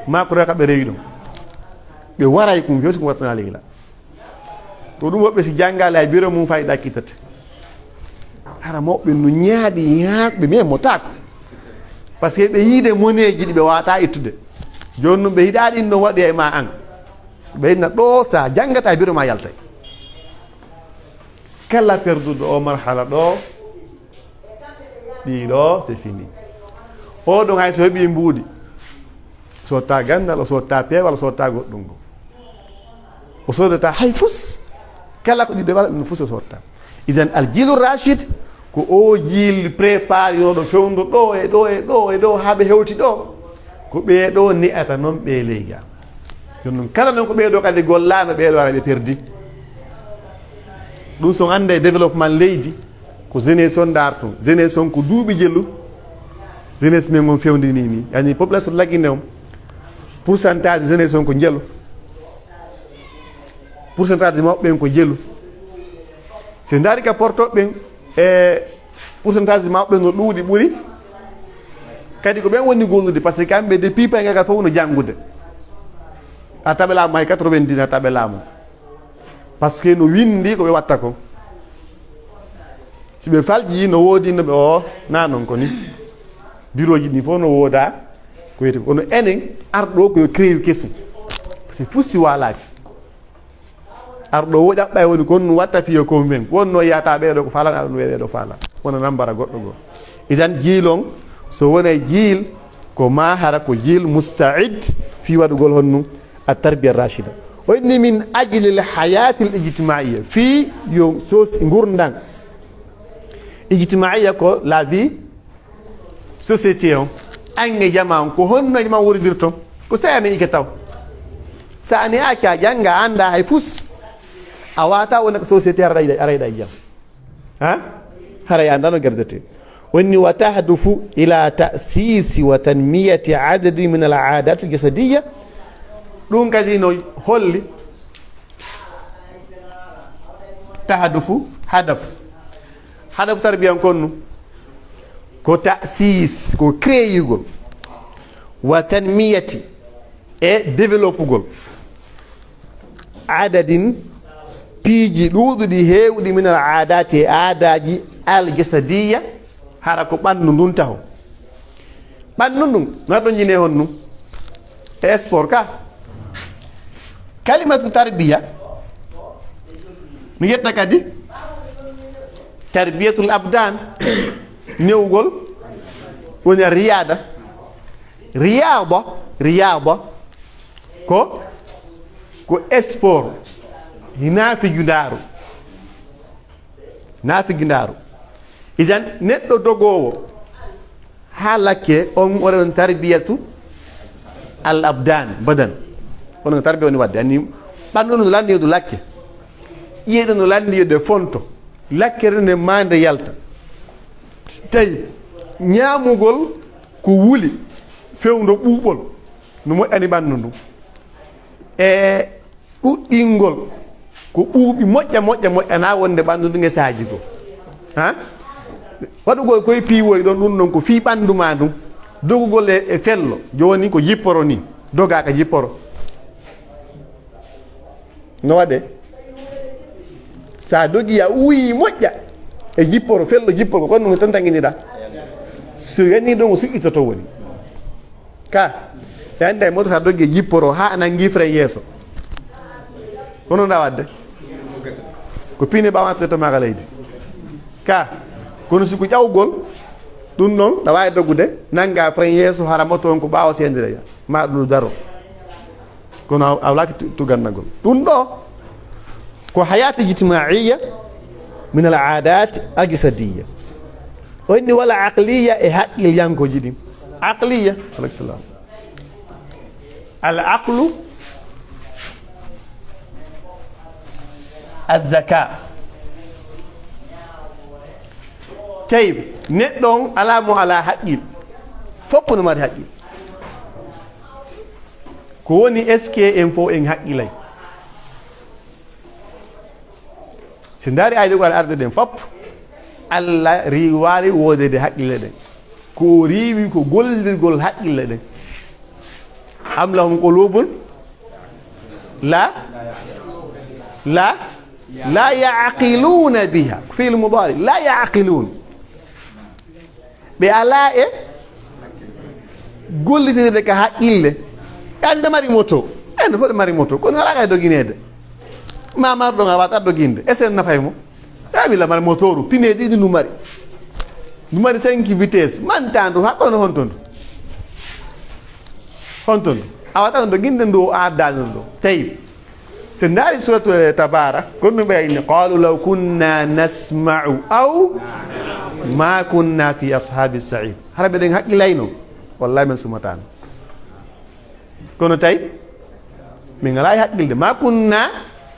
maa ko rewata ɓe rewi ɗon. Ɓe waray kun, fewti kun wattanaa ley la. Ko ɗum woɓɓe si janngaali e biro mum fay ɗakkitate. Hara mawɓe no ñaaɗi ñaaɗɓe, mais mo taako. Parce que ɓe yiide moneeji ɗi ɓe waawataa ittude. Jooni ɗum ɓe yiɗaa ɗin no waɗi e maa an. Ɓe inna ɗoo sa janngata e biro maa yaltay. Kala perduɗo o marhala ɗoo, ɗii ɗoo, c'est fini. Oo ɗon hay so heɓii mbuuɗi, sottaa ganndal, o sottaa peewal, o sottaa goɗɗum goo. O sodataa hay fus. Kala ko ɗii ɗoo waɗa ɗum fus o sottaa. Idan al jiilu rachid, ko oo jiil préparé ɗo fewndo ɗoo e ɗoo e ɗoo e ɗoo haa ɓe hewti ɗoo. Ko ɓee ɗoo ne'ata non ɓee ley gaa. Jooni non kala non ko ɓee ɗoo kadi gollaano, ɓee ɗoo ara ɓe perdi. Ɗum so on annday développement leydi, ko jeunesse on ndaarton. Jeunesse on ko duuɓi jelu. Jeunesse men on fewndini ni. Yani population Laguine on, pourcentage jeunesse on ko jelu. Pourcentage mawɓe ɓen ko jelu. Si ndaari ka portooɓe ɓen, e pourcentage mawɓe ɓen no ɗuuɗi ɓuri. Kadi ko ɓen woni gollude, parce que kamɓe depuis paygal ka fof no janngude. A taɓe laamu hay quatre-vingt-dix a taɓe laamu. Parce que no winndi ko ɓe watta kon. Si ɓe falƴi, no woodi no ɓe, o, na non ko ni. Birooji ɗin fof no wooda, ko wiyete, kono enen arɗo ko yo créer kesu. Parce que fusi waalaaki. Arɗo wo ƴaɓɓay woni kon no watta fiyo kon men. Wonno yiyata ɓee ɗoo ko faalaa, ɗum ɓee ɗoo faalaa. Wona nambara goɗɗo goo. Idan jiil on, so wonay jiil, ko maa hara ko jiil musta'id fii waɗugol honno at-tarbiya rashida. O inni min ajli al-hayati al-ijtimaiya, fii yo sos-, ngurndan ijtimaiya ko la vie société on, an e jamaa on, ko honno e jamaa on wondirton? Ko sey amen ike taw. Sa ani acca jannga annda hay fus, a waawataa wona ko société ara ɗay, ara ɗay jam. Ha? Hara ya ndano gerdete. Onni wa tahdufu ila ta'sisi wa tanmiyati adadi min al aadati al jasadiya. Ɗum kadi no holli tahdufu, hadafu. Hadafu tarbiyan kon nu ko ta'sis, ko créeyugol, wa tanmiyati, e développugol, adadin, piiji ɗuuɗuɗi heewuɗi, min al aadati, e aadaaji, al jasadiya, hara ko ɓanndu ndun taho. Ɓanndu ndun, no ɗon jine honnu? E sport ka. Kalimatu tarbiya, mi yetta kadi tarbiyatul abdan, newgol, woni riyada. Riyada, riyada ko, ko sport, hinaa fijundaaru, hinaa fijundaaru. Idan neɗɗo dogoowo haa lakke, on waɗa on tarbiyatu al abdan, badan. Onon tarbiya woni waɗde, anni ɓanndu no lanndi yo ndu lakke. Ƴiye ɗe no lanndi yo ɗe fonto. Lakkere nde maa nde yalta. Tawi ñaamugol ko wuli, fewndo ɓuuɓol, no moƴƴani ɓanndu ndu. E ɗuɗɗingol ko ɓuuɓi moƴƴa, moƴƴa, moƴƴanaa wonde ɓanndu ndu e saaji goo. Ha? Waɗugol koye piiwoy ɗon, ɗum ɗon ko fii ɓanndu maa ndun. Dogugol e, e fello, jooni ko jipporo ni, dogaa ka jipporo. No waɗee? Sa dogii a uwii moƴƴa e jipporo, fello jipporo, ko kon ɗum ton tanginiɗaa. So yanii ɗon o suɓɓitoto woni. Ka, e annda e moto sa doggi e jipporo haa a nangi frein yeeso. Kono nda wadde? Ko pine ɓawa nattude to maaka leydi. Ka, kono si ko ƴawgol, ɗum ɗon, ɗa waawi doggude, nanga frein yeeso, hara moto on ko ɓaawo sendira, ma ɗum daro. Kono a, a walaaki tu-, tugannagol. Ɗum ɗo, ko hayat ijtimaiya min al adat al jasadiya. O inni wala aqliya e haqqilyankooji ɗin. Aqliya, aleykum salam. Al aqlu, al zaka. Tayyib, neɗɗo on alaa mo alaa haqqil. Fof no mari haqqil. Ko woni, est-ce que en fof en haqqilay? Si ndaari ayde ko arde ɗen fop, Allah riiwaali woodeede haqqille ɗen. Ko o riiwi ko gollirgol haqqille ɗen. أم لهم قلوب لا لا لا يعقلون بها. فعل مضارع. لا يعقلون. Ɓe alaa e gollitirde ka haqqille. Ɓe annda mari moto. En fof mari moto. Kono alaa ka dogineede. Ma marɗo nga wata doginde. Esen nafay mo. Yaa mi lamar motooru, pine ɗiɗi ndu mari. Ndu mari cinq vitesse, mantaa ndu, haa kono honto ndu? Honto ndu? A wata ndu ginde ndu o addaani ndu. Tawi, so ndaari suratu, eh, Tabaara, kon no ɓe inni, "Qaalu law kunna nasma'u aw ma kunna fi ashaabi sa'ir." Hara ɓe ɗen haqqilayno, wallahi men sumataano. Kono tawi, min ngalaa e haqqilde. "Ma kunna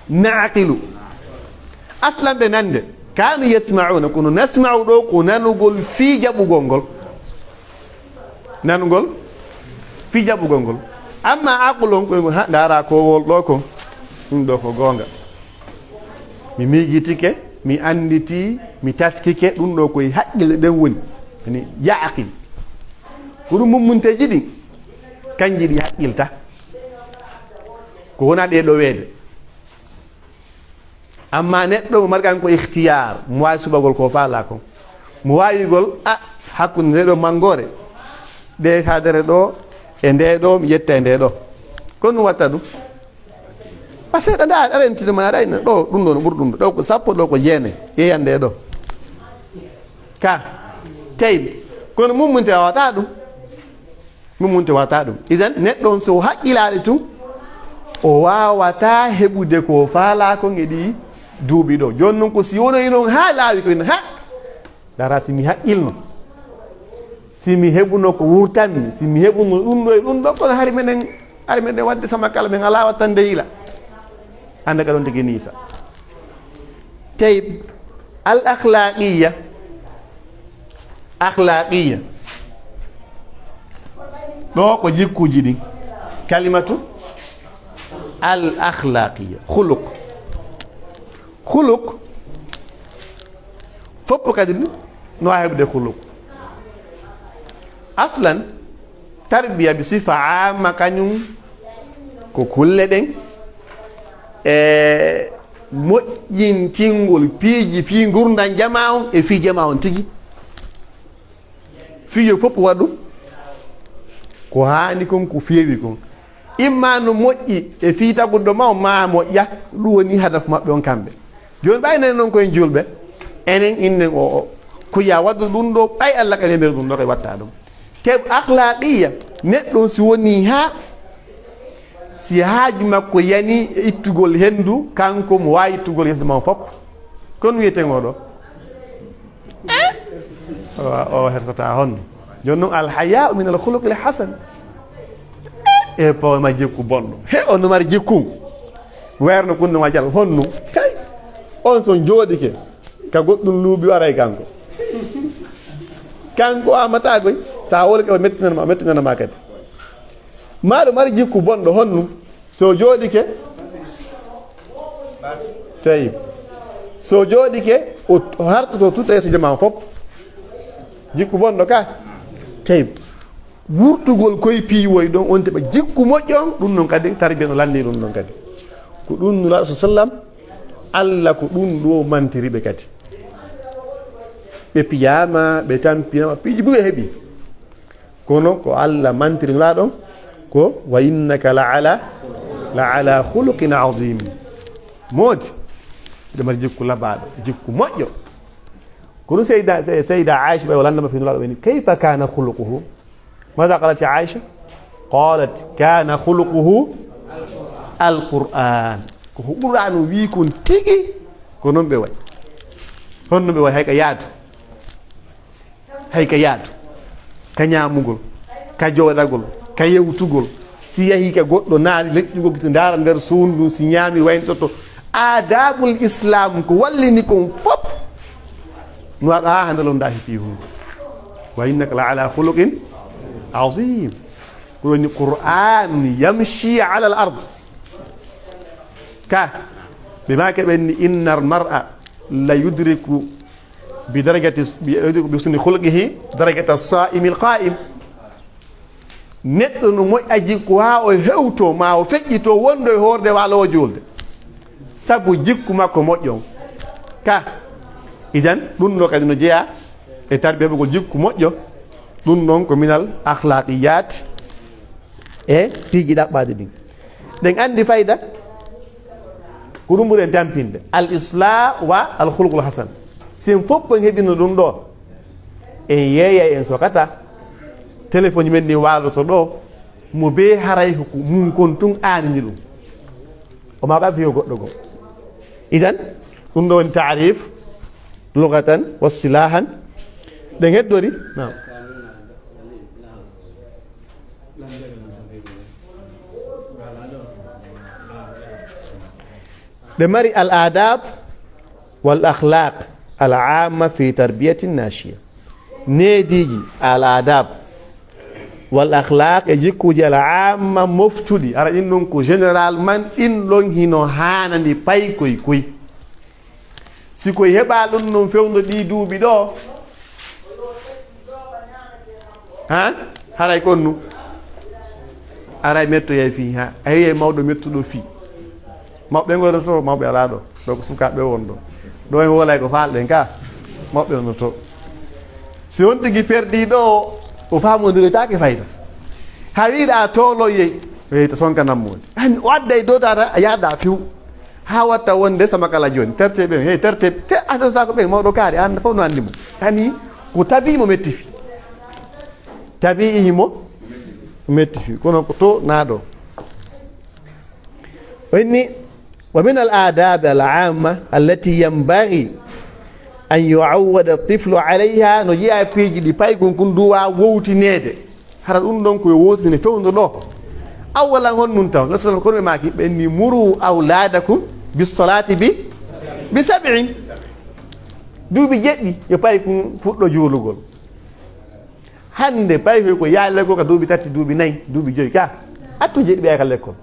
na'qilu." Aslan ɓe nande. "Kanu yasma'una", kono "nasma'u" ɗo ko nanugol fii jaɓugol ngol. Nanugol fii jaɓugol ngol. Amma aqlon ko, ha, ndaara ko wol ɗo ko. Ɗum ɗo ko goonga. Mi miijitike, mi annditi, mi taskike, ɗum ɗo ko e haqqille ɗen woni. Ani, ya aqil. Ko ɗum mummunteeji ɗin. Kanji ɗi haqqilta. Ko wona ɗe ɗoweede. Amma neɗɗo mo margan ko ikhtiyar, mo waawi suɓagol ko faalaa kon. Mo waawigol, a, hakkunde nde ɗo manngoore, ɗe kadere ɗo, e nde ɗo, mi ƴetta e nde ɗo. Kono ɗum watta ɗum. Parce que ɗa, ɗa, aɗa entita ma, aɗa ina ɗo, ɗum ɗo no ɓuri ɗum ɗo. Ɗo ko sappo, ɗo ko jeenayi. Yeeyande e ɗo. Ka, tawi. Kono mummunte wawata ɗum. Mummunte wawata ɗum. Idan, neɗɗo on so o haqqilaali tun, o wawata heɓude ko faalaa kon e ɗi duuɓi ɗo. Jooni non ko si wonoyi non haa laawi ko ina, ha! Dara si mi haqqilno. Si mi heɓuno ko wurtanmi, si mi heɓuno ɗum ɗo e ɗum ɗo, kono hari menen, hari menen wadde sama kala men alaa wattande yila. Hannde ka ɗon tigi niisa. Tayyib, al akhlaqiyya, akhlaqiyya. Ɗo ko jikkuuji ɗin. Kalimatu al akhlaqiyya. Khuluq. Khuluq. Fof kadi no waawi heɓde khuluq. Aslan, tarbiya bi sifa amma kañum ko kulle ɗen e moƴƴintingol piiji fii ngurndan jamaa on e fii jamaa on tigi. Fii yo fof waɗu ko haani kon, ko feewi kon. Imma no moƴƴi e fii taguddo ma on, ma moƴƴa, ɗum woni hadaf maɓɓe on kamɓe. Jooni ɓay enen non ko en julɓe, enen innen o, o, ko ya waɗu ɗum ɗo, ɓay Allah kadi e nder ɗum ɗo kay watta ɗum. Te akhlaqiyya, neɗɗo on si woni haa, si haaju makko yani e ittugol hendu, kanko mo waawi ittugol yeso ma on fof. Kon wiyeten o ɗo. O, o hersata honno? Jooni non, al haya'u min al khuluqil hasan. E pawma jikku bonɗo. He, on no mari jikku. Weerno kunno ma jal honno? Kay. On son jooɗike. Ka goɗɗum luuɓi waray kanko. Kanko amata koy. Sa wole ko mettinana ma, mettinana ma kadi. Maɗo mari jikku bonɗo honno? So jooɗike, tawi. So jooɗike, o, o hartoto tutta yeeso jamaa fof. Jikku bonɗo ka, tawi. Wurtugol koye piiwoy ɗon, on teɓa jikku moƴƴo on, ɗum non kadi, tarbiya no lanndi ɗum ɗon kadi. Ko ɗum Nulaaɗo sa sallam, Alla ko ɗum ɗo mantiri ɓe kadi. Ɓe piyaama, ɓe tampinama, piiji buy ɓe heɓi. Kono ko Alla mantiri Nulaaɗo on, ko, "Wa innaka la ala, la ala khuluqin azim." Moodi, hiɗa mari jikku labaaɗo, jikku moƴƴo. Kono Seyda, Se-, Seyda Aisha ɓe o lanndama fii Nulaaɗo ɓe ni, "Kayfa kana khuluquhu?" Maza qalat Aisha? Qalat, "Kana khuluquhu al-Qur'an." Ko ko Qur'aanu wii kon tigi, ko non ɓe wayi. Honno ɓe wayi, hay ka yaadu. Hay ka yaadu, ka ñaamugol, ka jooɗagol, ka yewtugol. Si yahi ka goɗɗo naali leƴƴugol gite ndaara nder suudu ndun, si ñaami wayntoto. Aadaabul Islaam ko wallini kon fof. No waɗa haa hannde londaa he fii huunde. Wa innaka la ala khuluqin azim. Ko woni Qur'an yamshi ala al ard. Ka, ɓe maake ɓen ni, "Inna al mar'a la yudriku bi darajati, bi, bi husni khulqihi darajata as-sa'imi al-qa'im." Neɗɗo no moƴƴa jikku haa o hewtoo maa o feƴƴitoo wonɗo e hoorde waaloowo juulde. Sabu jikku makko moƴƴo on. Ka, idan, ɗun ɗoo kadi no jeyaa e tarbiya heɓugol jikku moƴƴo. Ɗun ɗon ko minal akhlaqiyat e piiji ɗaɓɓaaɗi ɗin. Ɗen anndi fayda ko ɗun ɓuri en tampinde. Al islah wa al khuluqul hasan. Si en fof en heɓino ɗun ɗoo, en yeeyay en sokata. Telefoŋji men ɗin waaloto ɗoo, mo bee haray ko mun kon tun aanini ɗun. O maa ɓa fiyo goɗɗo goo. Idan, ɗun ɗoo woni taarif, lugatan, wa istilahan. Ɗen heddori? Naam. Ɓe mari al adab wal akhlaq al amma fi tarbiyati nashia. Neediiji al adab wal akhlaq e jikkuuji al amma moftuɗi. Hara ɗin ɗon ko généralement ɗin ɗon hino haanani paykoy koy. Si koy heɓaa ɗun ɗon fewndo ɗii duuɓi ɗoo, ha? Haray ko on nu? Aray mettoyay fii, ha? A yi'ay mawɗo mettuɗo fii. Mawɓe ngoynoto, mawɓe alaa ɗoo. Ɗoo ko sukaaɓe won ɗoo. Ɗoo en wolay ko faalɗen ka. Mawɓe wonnoto. Si on tigi perdii ɗoo, o faamondiroytaake fayda. Haa wi'uɗaa tooloyey, hey, to sonkanan mo woni. Hani o adday dow tata, a yaadaa few. Haa watta wonde sama kala jooni. Tertee ɓen, hey, tertee, te, a tertaako ɓen, mawɗo kaari, an fof no anndi mo. Hani ko tabii mo metti fii. Tabii mo metti fii. Kono ko to naa ɗoo. O inni, wa min al adabi al amma allati yanbaghi an yu'awwada tiflu alayha, no jeyaa e piiji ɗi paykun kun duwaa wowtineede. Hara ɗun ɗon ko yo wowtine fewndo ɗoo. Awwalan hon nun taw, Nabi sallallahu alaihi wasallam kono ɓe maaki, ɓe inni, "Muru awladakum bis salati bi, bi sab'in." Duuɓi jeɗɗi yo paykun fuɗɗo juulugol. Hande paykoy ko yaali lekkol ka duuɓi tati, duuɓi nayi, duuɓi joyi ka. Attu jeɗɗi ɓe yaha ka lekkol.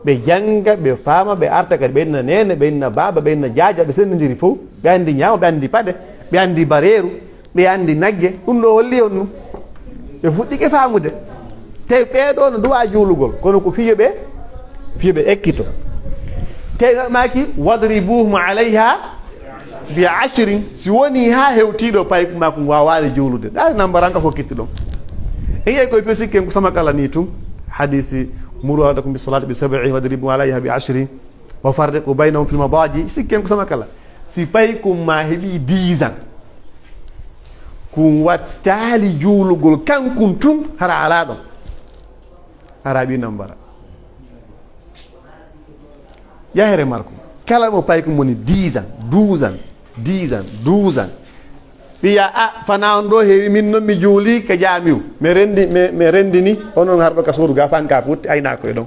Ɓe jannga, ɓe faama, ɓe arta kadi, ɓe inna neene, ɓe inna baaba, ɓe inna jaaja, ɓe senndindiri fow. Ɓe anndi ñaamo, ɓe anndi paɗe, ɓe anndi bareeru, ɓe anndi nagge. Ɗun ɗoo holli on ɗun. Ɓe fuɗɗike faamude. Tawi ɓee ɗoo no duwaa juulugol, kono ko fii yo ɓe, fii yo ɓe ekkito. Tawi maaki, "Wadribuhum alayha bi ashrin." Si wonii haa hewtii ɗoo payku maa kun waawaali juulude. Ɗaani nambaran ka fokkiti ɗon. En yi'ay koye fii sikken ko sama kala nii tun. Hadiisi, "Muru awladakum bis salati bi sab'in, wadribuhum alayha bi ashrin." "Wa farriqu baynahum fil madaji." Sikken ko sama kala. Si paykun maa heɓii dix ans, kun wattaali juulugol kankun tun, hara alaa ɗon. Hara ɓii nambara. Yahere marko. Kala mo paykun woni dix ans, douze ans, dix ans, douze ans. Ɓiya, a, fanaa on ɗoo heewi, min non mi juulii ka jaamiu. Mi rendi, mi, mi rendini, onon harɗo ka suudu ga fanka putti, aynaa koye ɗon.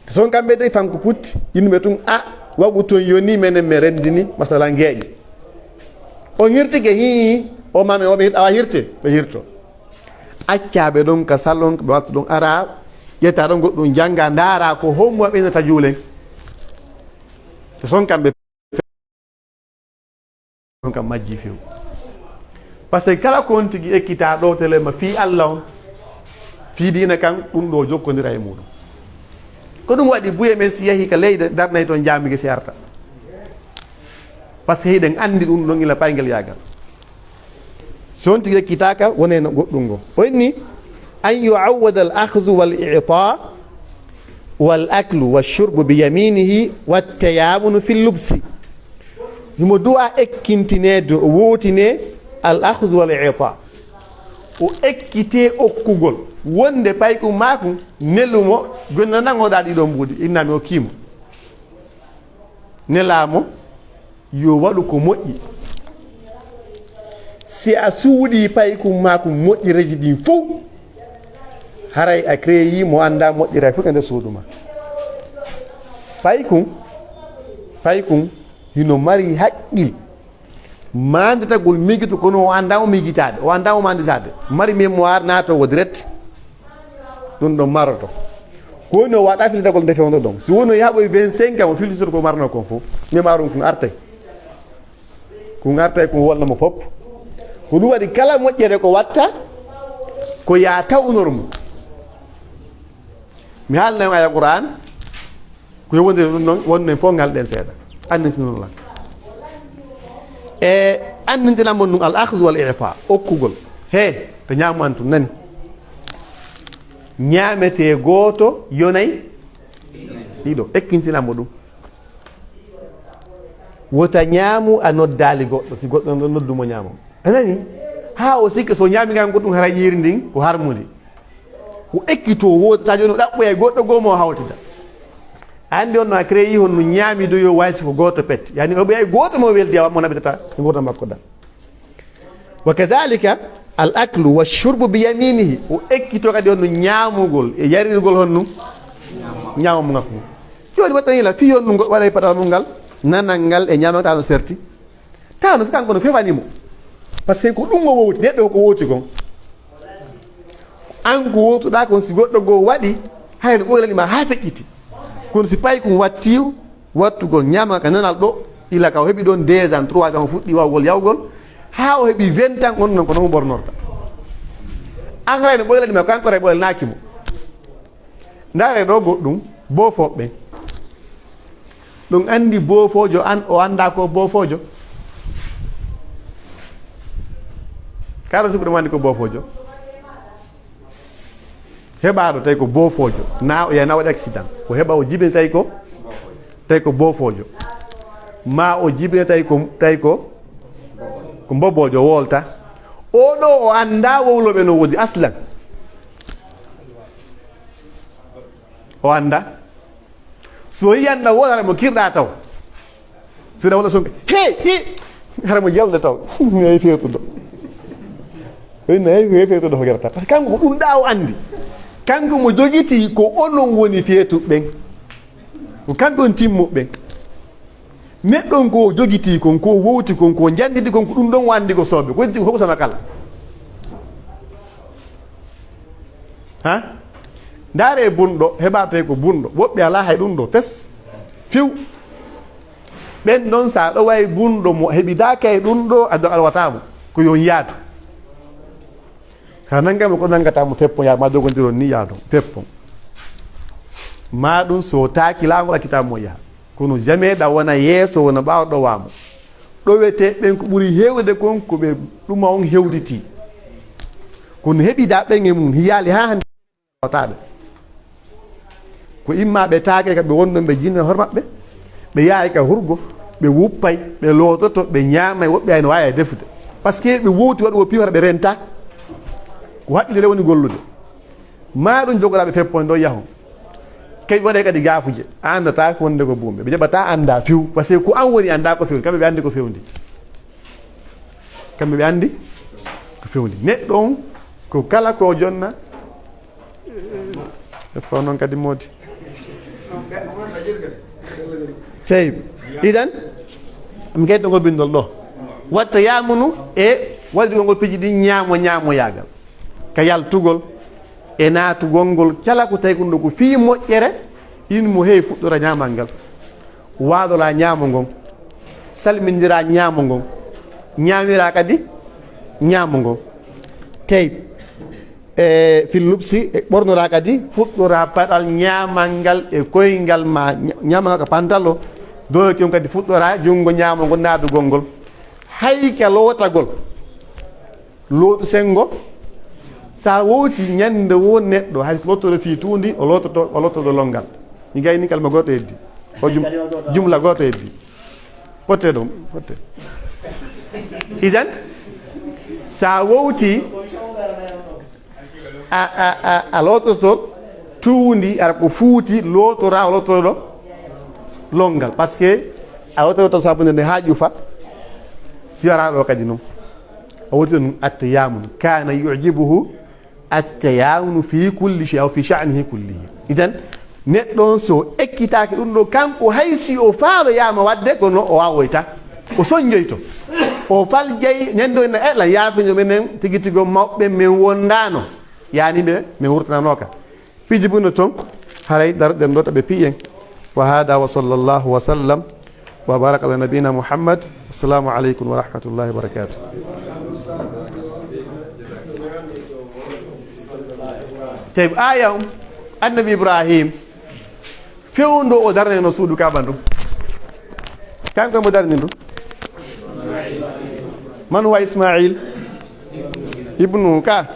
Son kamɓe de fanko putti, innuɓe tun, a, wagu ton yoni, menen mi rendini, masala ngeeƴe. On hirtike, hii, o mame, o ɓe hir-, awa hirte, ɓe hirto. Accaa ɓe ɗon ka salon, ɓe wattu ɗon ara, ƴetta ɗon goɗɗum jannga, ndaara ko hommo ɓe nata juulen. To son kamɓe on kam majji few. Parce que kala ko on tigi ekkitaa ɗo telema fii Alla on, fii diina kan, ɗum ɗo jokkondira e muɗum. Ko ɗum waɗi buye men si yahi ka leyɗe, darnay toon jaamige si arta. Parce que hiɗen anndi ɗum ɗon ila paygel yaagal. Si on tigi ekkitaaka, wonee no goɗɗum ngo. O inni, an yu'awwada al-akhzu wal i'ta wal aklu wash shurbu bi yaminihi wat tayammunu fil lubsi. Himo du'a ekkintineede, o wootinee al-akhzu wal i'ta. O ekkitee okkugol. Wonde paykum maakum, nelu mo, jonnanangoɗaa ɗiɗo mbuuɗi, inna mi okkii mo. Nelaa mo, yo waɗu ko moƴƴi. Si a suuɗii paykum maakum moƴƴereeji ɗin fow, haray a créé mo anndaa moƴƴere fow e nder suudu maa. Paykum, paykum hino mari haqqil maanditagol miijude, kono o anndaa mo miijitaade, o anndaa mo maanditaade. Mari mémoire naatoowo direct. Ɗum ɗon maroto. Ko woni o waɗa filtagol nde fewndo ɗon. Si woni o yaɓoy vingt-cinq ans, o filtitoto ko marno kon fof. Mi marum kun artay. Kun artay kun wolna mo fof. Ko ɗum waɗi kala moƴƴere ko watta, ko yaa tawnor mo. Mi haalnay on aya Qur'an, ko yowondiri ɗum ɗon, wonno en fof ngal ɗen seeɗa. Anndintinon lan. E anndintinan mon ɗum al akhdu wal i'ta, okkugol. He, to ñaamu an tun nani. Ñaametee gooto yonay ɗiɗo. Ekkintinan mo ɗum. Wota ñaamu a noddaali goɗɗo, si goɗɗo no noddu mo ñaamo. A nani? Haa o sikka so ñaami ngan goɗɗum haray ƴiiri ndin ko harmundi. O ekkitoo wootataa jooni o ɗaɓɓoya goɗɗo goo mo o hawtida. A anndi on no a créé honno ñaami doyo wayi si ko gooto pet. Yani o ɓeya gooto mo weldi a mo naɓitata e ngurdam makko dan. Wa kazalika al aklu wa shurbu bi yaminihi. O ekkitoo kadi honno ñaamugol e yarirgol honno ñaamo makko. Jooni waɗa hila fii honno ngo waɗay patal mum ngal, nanal ngal e ñaamal ngal no serti. Tawa no kanko no fewani mo. Parce que ko ɗum o wowti, neɗɗo ko wowti kon. An ko wowtuɗaa kon si goɗɗo goo waɗi, hay no ɓoylani ma haa feƴƴiti. Kono si paykun wattii wattugol ñaama ka nanal ɗo, ila ka o heɓi ɗon deux ans, trois ans o fuɗɗi wawgol yawgol, haa o heɓi vingt ans on non ko non o ɓornorta. An haray no ɓoylani ma, kanko haray ɓoylanaaki mo. Ndaaree ɗoo goɗɗum, boofooɓe ɓen. Ɗum anndi boofoojo, an o anndaa ko boofoojo. Kala suɓi ɗum anndi ko boofoojo. Heɓaaɗo tawi ko boofoojo, naa o yaha naa waɗi accident. O heɓa o jibina tawi ko, tawi ko boofoojo. Maa o jibina tawi ko, tawi ko, ko mboboojo, woolta. Oo ɗoo o anndaa wowlooɓe no woodi aslan. O anndaa. So yiyan ɗan woo, hara mo kirɗa taw. So ɗan wala sonka, "Hey, i!" Hara mo yalde taw. Ay feetuɗo. Ay, ay feetuɗo ko gerata. Parce que kanko ko ɗum ɗa o anndi. Kanko mo jogitii ko onon woni feetuɓe ɓen. Ko kamɓe on timmuɓe ɓen. Neɗɗo on ko o jogitii kon, ko o wowti kon, ko o janjidi kon, ko ɗum ɗon o anndi ko soɓe. Ko heddii ko hoɓu sama kala. Ha? Ndaaree bunɗo, heɓataa ko bunɗo. Woɓɓe alaa hay ɗum ɗo, fes. Few. Ɓen ɗon, so a ɗoway bunɗo mo heɓidaaka e ɗum ɗo, a ɗo alwataa mo. Ko yo on yaadu. Sa nangay mo ko nangataa mo, feppon, yaa ma dogondiron ni yaadon, feppon. Maa ɗum so taaki laawol accitaa mo yaha. Kono jamais ɗa wona yeeso, wona ɓaawo ɗowaa mo. Ɗoweteeɓe ɓen ko ɓuri heewde kon ko ɓe ɗuma on hewditii. Kono heɓidaa ɓen e mum, hiyaali haa hannde wotaaɓe. Ko imma ɓe taagay ka ɓe wonɗon ɓe jinna hoore maɓɓe, ɓe yahay ka hurgo, ɓe wuppay, ɓe loototo, ɓe ñaamay, woɓɓe ay no waawi defude. Parce que ɓe wowti waɗugo piwara ɓe renta. Ko haqqille woni gollude. Maa ɗum jogoraaɓe feppon ɗon yahon. Kay waɗay kadi gaafuje. A anndataa ko wonde ko buumɓe. Ɓe jaɓataa anndaa few. Parce que ko an woni anndaa ko fewndi. Kamɓe ɓe anndi ko fewndi. Kamɓe ɓe anndi ko fewndi. Neɗɗo on ko kala ko o jonna. E ko non kadi moodi. Tayyib. Idan, mi kayto ngol bindol ɗo. Watta yaamunu e waɗi ngol piiji ɗin ñaamo ñaamoyaagal. Ka yaltugol e naatugol ngol, kala ko tawi ko ɗum ɗo ko fii moƴƴere, in mo heewi fuɗɗora ñaamal ngal. Waadolaa ñaamo ngon, salmindiraa ñaamo ngon, ñaamiraa kadi ñaamo ngon. Tawi, e, fil lubsi, e ɓornoraa kadi, fuɗɗoraa paɗal ñaamal ngal e koyngal maa, ña-, ñaamal ngal ka pantalon, doole ki on kadi fuɗɗoraa junngo ñaamo ngon naadugol ngol. Hay ka lootagol. Lootu senngo, sa wowti ñannde woo neɗɗo, hay lottoɗo fii tuundi, o lottoto, o lottoɗo lonngal. Mi gayni kalma gooto heddi. O jum-, jumla gooto heddi. Fotte ɗum, fotte. Idan, sa wowti, a, a, a, a lottoto tuundi, ara ko fuuti, lootora, o lottoɗo lonngal. Parce que a lottoto sabu nde haa ƴufa, si wara ɗo kadi non. O woni ɗum at-tayammunu. Kana yu'jibuhu at-tayammunu fi kulli shay, aw fi sha'nihi kullihi. Idan, neɗɗo on so ekkitaaki ɗum ɗo, kanko hay si o faaloyaama waɗde, kono o waawoyta. O sonjoyto. O faljay, ñande o ina eɗla, yaafindo menen, tigi tigo mawɓe men wondaano. Yani ɓe, men wurtananooka. Piiji bunno ton, haray daroɗen ɗo taɓe piyen. Wa hada wa sallallahu wa sallam wa baraka ala nabiyina Muhammad. Assalamu aleykum wa rahmatullahi wa barakatuh. Tawi aya on, Annabi Ibrahim, fewndo o darnano suudu Kaaba ndu. Kanko mo darni ndu. Man huwa Ismail? Ibnu ka.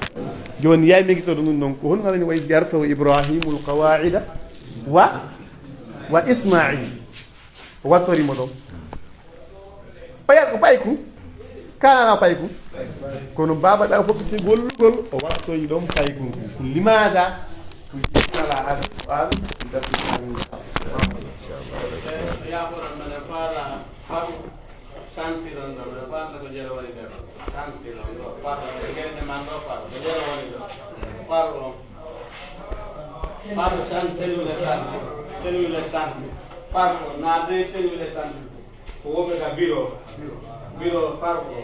Jooni yaay mi gito ɗum ɗon ko honno haɗani wa is yarfau Ibrahimul qawaida wa, wa Ismail. O wattori mo ɗon. O yaa ko payku. Kaana payku. Kono baaba ɗa fokkiti gollugol, o wattori ɗon payku. Limaza? Ko jiɗɗo ala hada su'al. Santiron ɗo, ɓe faala ko jere woni nder. Santiron ɗo, faala ko jere man ɗo, faala ko jere woni ɗo. Faala on. Faala san, tenue de santé. Tenue de santé. Faala on, naade tenue de santé. Ko wonɓe ka biro. Biro, faala on.